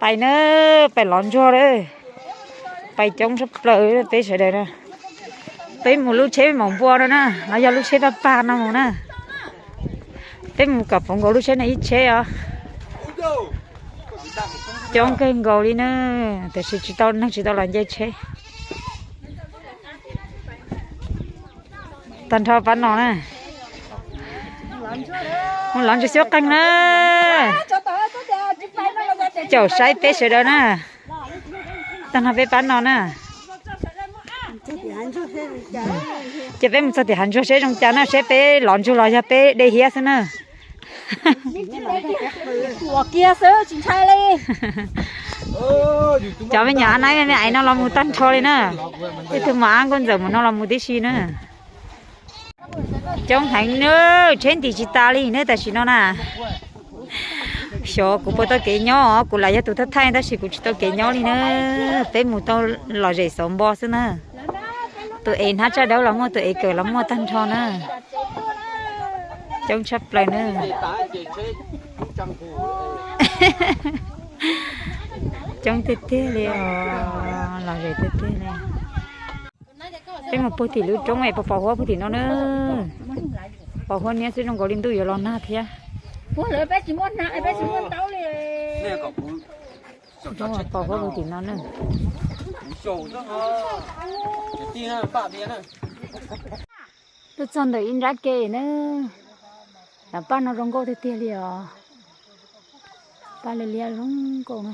Pais na, pais lov ntsuag lawm. Pais coob tshaj plaws peb sawv daws na. Peb mus lub tsheb maum npua no na, no yog lub tsheb paj pag no mus na. Peb mus kom puv nkaus lub tsheb no ib tsheb os. Coob kawg nkaus li na, tiam sis tsis tau neeg tsis tau los nce tsheb. Tag nrho pab no na. Mus lov ntsuag xyoob qeeg na. Caum saib peb sawv daws na. Tag nrho peb pab no na. Ces peb mus txog tim hav ntsuag seb zoo cas na, seb peb lov ntsuag los yog peb de hiab xwb na. Cov me nyuam ab nab me aiv no los mus tag nrho li na. Tej tug mos ab nkauj ntxawm mus no los mus tib si na. Coob heev na, tsheb ntim tsis tas li na tam sim no na. Xyov kuv puas tau kev nyob, kuv lam yog tus thawj thaij tab sis kuv tsis tau kev nyob li na. Peb mus tau lom zem xauv npo xwb na. Tus ev hnab tsaj dawb los muaj, tus ev kawm los muaj tag nrho na. Coob tshaj plaws na. Coob tiag tiag li os, lom zem tiag tiag li. Peb mus puag tim lub roob es pos pos huab puag tim no na. Pos huab niab xwb zoo nkaus li ntuj yuav los nag thiab. Pos huab puag tim no na. Tuaj txog ntawm ib nrab ke na. Cov paj no zoo nkauj tiag tiag li os. Paj liab liab zoo nkauj na.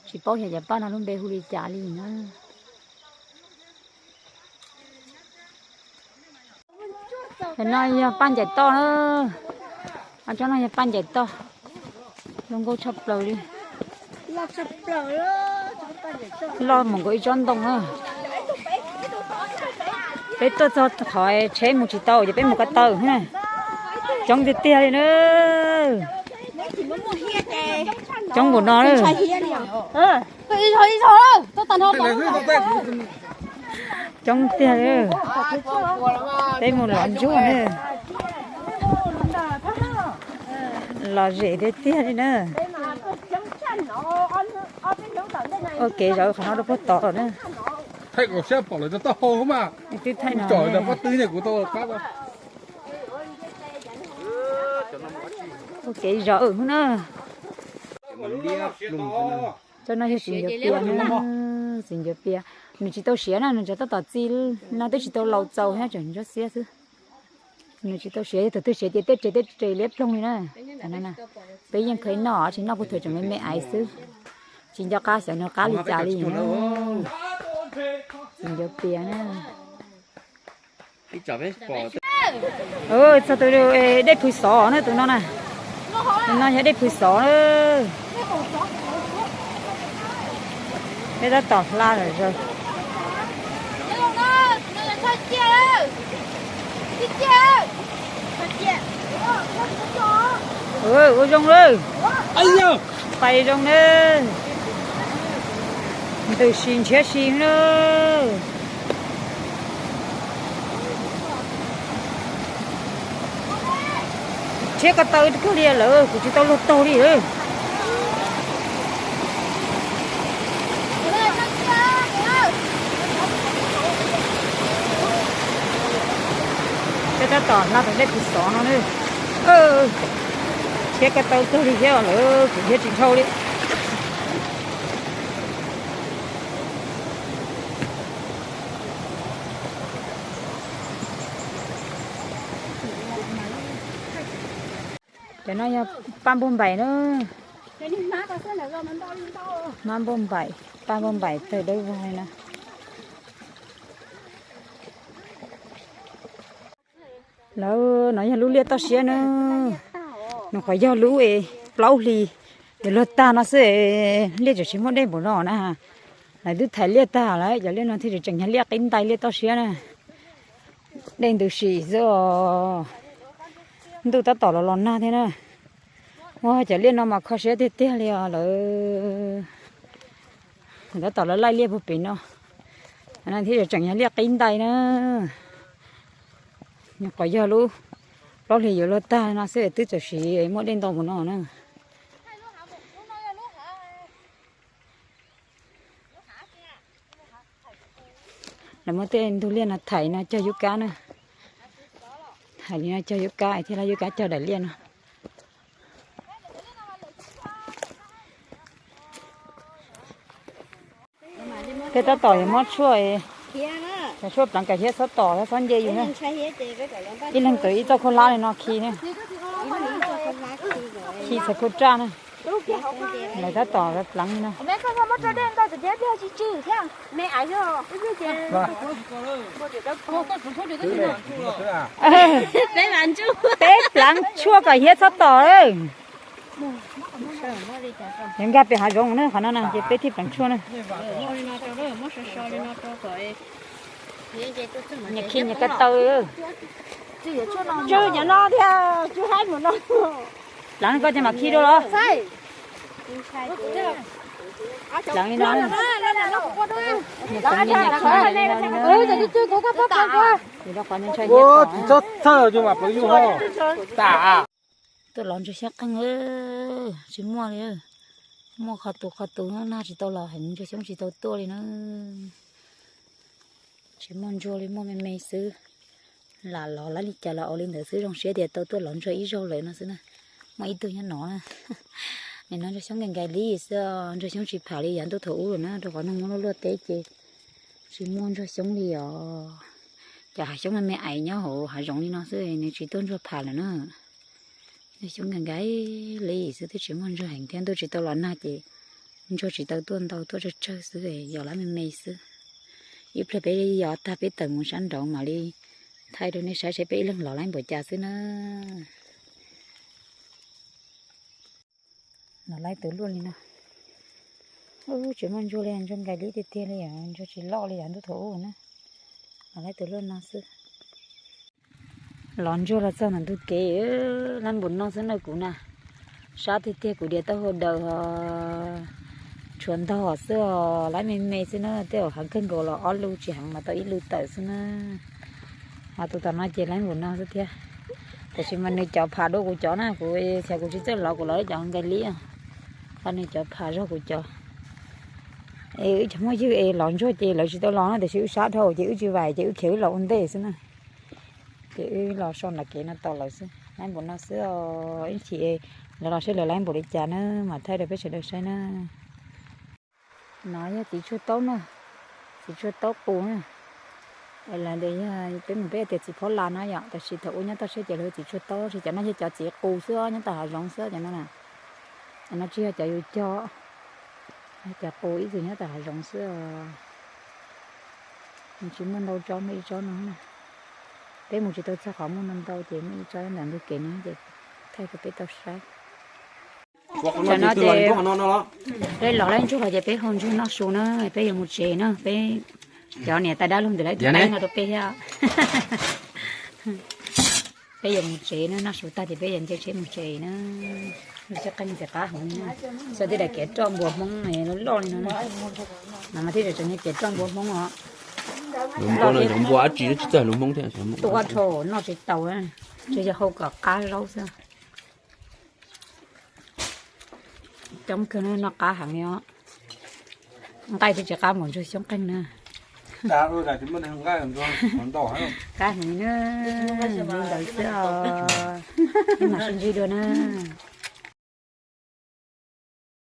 Tsis paub xyov cov paj no lub npe hu li cas li na. Cov no yog paj ncaim toj na. Tsob no yog paj ncaim toj. Zoo nkauj tshaj plaws li. Loj mus nkaus ib tsob ntoo na. Peb tuaj txog qhov tsheb mus tsis tau ces peb mus ko taw na. Coob tiag tiag li na. Coob npaum no. Coob tiag li. Peb mus lov ntsuag na. Lom zem tiag tiag li na. Ua kev zov qhov no rau puag tod lawm na. Thaij kom sab pom lawv tau taub hau mas. Twb thaij no. Ua kev zov na. Tsob no yog txiv ncuav pias na, txiv ncuav pias. Nws tsis tau siav na, nws tsuas tab tom txi no, twb tsis tau laus txaus thiab, tseem ntsuab xiab xwb. Nws tsis tau siav, yog thaum twg siav ces tej res tej res liab ploog li na. Peb yeej khaws noj, tsis noj puag thaum tseem me me aiv xwb. Tsis nco qab xyov nws qab li cas li na. Txiv ncuav pias na. Txog tus dej phwv xov na, tus no na. Tus no yog dej phwv xov na. Peb tab tom hla lawm zaws. Ua zoo lawm. Pais zoo na. Ntws si ntshiab si na. Tshiab ko taw kawg li lawm, kuv tsis tau luag taug li lawm. Peb tab tom hla tus dej phwv xov no na. Tshiab ko taw kawg li thiab lawm, kuv thiab tsis dhau li. Cov no yog paj npauj npaim na. Hmab npauj npaim, paj npauj npaim tawg dawb vog li na. Lawv no yog lub liaj toj siab na. Nws qhov yog lub es plaub hlis yuav luag tag no xwb es liaj tseem tsis muaj dej npaum no na. Lawv twb thaiv liaj tag lawm, cov liaj no thiaj tseem yog liaj qib ntais liaj toj siab na. Dej ntws sim xwb os. Ntuj tab tom los los nag thiab na. Ua cov liaj no mas kho siab tiag tiag li os lawv. Tab tom lawv laij liaj puag pem no. Thiab tseem yog liaj qib ntais na. Qhov yog lub plaub hlis yuav luag tag no xwb twb txawm siv muaj dej ntau mus no na. Lawv muab tej ntug liaj no thaim no cog yub kab na. Thaim li no cog yub kab thiab, lawv yub kab cog daim liaj no. Peb tab tom yuav muab tshuaj, tshuaj pleev kom hiab txhob tom, txhob nce yus na. Ib leeg twv ib txoj khaub hlab li no khi na. Khi txhais khaub raj na. Lawv tab tom pleev li no. Peb pleev tshuaj kom hiab txhob tom. Nyob nkag pem hav zoov na, qhov no na ces peb thiaj pleev tshuaj na. Nyias khi nyias ko taw. Tsw cov no thiab, tsw haib mus no. Pleev koj ces mam khi dua los. Pleev li no. Tsis txhob txhawj, coj mam pleev yus ho. Tuaj lov ntsuag xyoob qeej, tsis muaj li. Muaj qhov tus qhov tus nag tsis tau los heev, ntsuag xyoob tsis tau tuaj li na. Tsis muaj ntsuag li, muaj me me xwb. Lam lov lawv li cas los ua li ntawd xwb, zoo siab tias tau tuaj lov ntsuag ib zaug lawm no xwb na. Muaj ib tug nyob no na. Nim no ntsuag xyoob nkaig nkaig li xwb, ntsuag xyoob tsis pham li yav ntuj thaum ub lawm na, rau qhov neeg muab luaj luaj teb ces tsis muaj ntsuag xyoob li os. Cov hav xyoob me me ais nyob hauv hav zoov li no xwb nws tsis tuaj ntsuag pham lawm na. Ntsuag xyoob nkaig nkaig li xwb, twb tsis muaj ntsuag heev thiab, ntuj tsis tau los nag ces ntsuag tsis tau tuaj ntau, tuaj tsawg tsawg xwb, yog lawv me me xwb. Ib pliag peb yos tag peb tawm mus sab nraud mam li thaij rau nej saib seb peb ib leeg lov laib npaum cas xwb na. Lov laib tus luaj li no. Ub, tsis muaj ntsuag li, ntsuag nkaig li tiag tiag li, ntsuag tsis loj li yav ntuj thaum ub na. Lov laib tus luaj no xwb. Lov ntsuag los txog ntawm ntug kev, laib npaum no xwb na kuv na. Sab tiag tiag, kuv diav taub hau daws ho tshuav ntog xwb os, laib me me xwb na, tej zaum hav kawg nkaus los ob lub tsis heev mas tau ib lub tawm xwb na. Ho tus tom no ces laib npaum no xwb thiab. Tiam sis mas nws cov pham dua kuv cov na, kuv xyov kuv tsis txawj lov, kuv lov cov nkaig li. Ho nws cov pham zog kuv cov. Es wb cov muaj ywg es lov ntsuag ces lawv tsis tau los na, tiam sis wb sab dhau ces wb tsis vaim ces wb khiav wb los ua ntej xwb na. Ces wb los so nram kev no tau lawv xwb, laib npaum no xwb os. Ib chim lawv los saib lawv laib npaum li cas na, mam thaij rau peb sawv daws saib na. No yog txiv tshuaj taub na, txiv tshuaj taub qus na. Los tias yog peb mus peb tias txiv phaub las no yom, tab sis thaum ub nyob toj siab ces lawv hu txiv tshuaj taub, tab sis cov no yog cov txiv qus xwb nyob tom hav zoov xwb cov no na. Cov no tsis yog cov yus cog, cov qus ib txwm nyob tom hav zoov xwb. Nws tsis muaj ntau tsob, muaj ib tsob no na. Peb mus tsis tau txog qhov muaj ntau ntau ces muaj ib tsob ntawm ntug kev no ces thaij rau peb tau saib. Tam no ces peb los laib ntsuag los ces peb hau ntsuag noj su na, peb yuav mus tsev na, peb cov niam tais dab laug ntawm lawv tus qaib no rau peb thiab. Peb yuav mus tsev na, noj su tag ces peb yuav nce tsheb mus tsev na. Lub xyoob qeej ntxim qab heev li na, xyov tej daim kev roj npua Hmoob loj loj li no na. No mas thiaj tseem yog kev roj npua Hmoob os. Lub npua no cov npua dab tsi tsis txawj lus Hmoob thiab. Tuaj dhau noj tsis tau, tsuas yog hau kom qab zaub xwb. Coob kawg no, noj qab heev li os. Nqaij twb tsis qab npaum ntsuag xyoob qeej na. Qab heev li na, li ntawd xwb os. Peb mam sib ntsib dua na.